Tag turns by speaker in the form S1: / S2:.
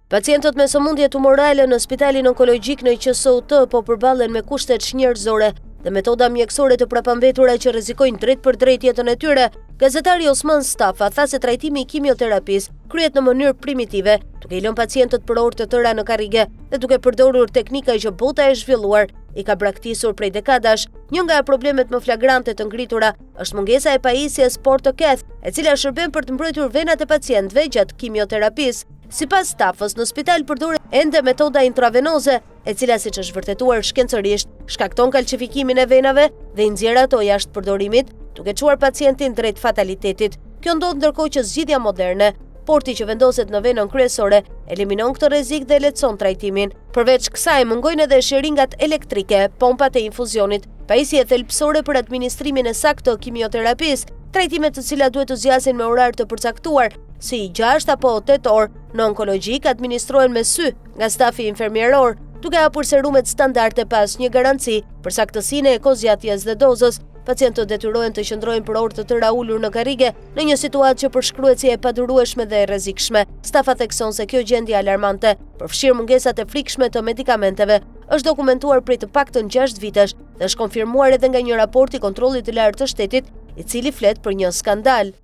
S1: Pacientët me sëmundje tumorale në spitalin onkologjik në QSUT po përballen me kushte çnjerëzore dhe metoda mjekësore të prapambetura që rrezikojnë drejtpërdrejt jetën e tyre. Gazetari Osman Stafa tha se trajtimi i kimioterapisë kryhet në mënyrë primitive, duke i lënë pacientët për orë të tëra në karrige dhe duke përdorur teknika që bota e zhvilluar i ka braktisur prej dekadash. Një nga problemet më flagrante të ngritura është mungesa e pajisjes Port-a-Cath, e cila shërben për të mbrojtur venat e pacientëve gjatë kimioterapisë. Sipas Stafës, në spital përdoret ende metoda intravenoze, e cila siç është vërtetuar shkencërisht, shkakton kalcifikimin e venave dhe i nxjerr ato jashtë përdorimit, duke çuar pacientin drejt fatalitetit. Kjo ndodh ndërkohë që zgjidhja moderne, porti që vendoset në venën kryesore, eliminon këtë rrezik dhe lehtëson trajtimin. Përveç kësaj, mungojnë edhe sheringat elektrike, pompat e infuzionit, pajisje thelbësore për administrimin e saktë të kimioterapisë, trajtime të cilat duhet të zgjasin me orar të përcaktuar, si 6 apo 8 orë, në onkologjik administrohen me sy nga stafi infermieror, duke hapur serumet standarde pa asnjë garanci për saktësinë e kohëzgjatjes dhe dozës. Pacientët detyrohen të qëndrojnë për orë të tëra ulur në karrige, në një situatë që përshkruhet si e padurueshme dhe e rrezikshme. Stafa thekson se kjo gjendje alarmante, përfshirë mungesat e frikshme të medikamenteve, është dokumentuar prej të paktën 6 vitesh dhe është konfirmuar edhe nga një raport i Kontrollit të Lartë të Shtetit, i cili flet për një skandal.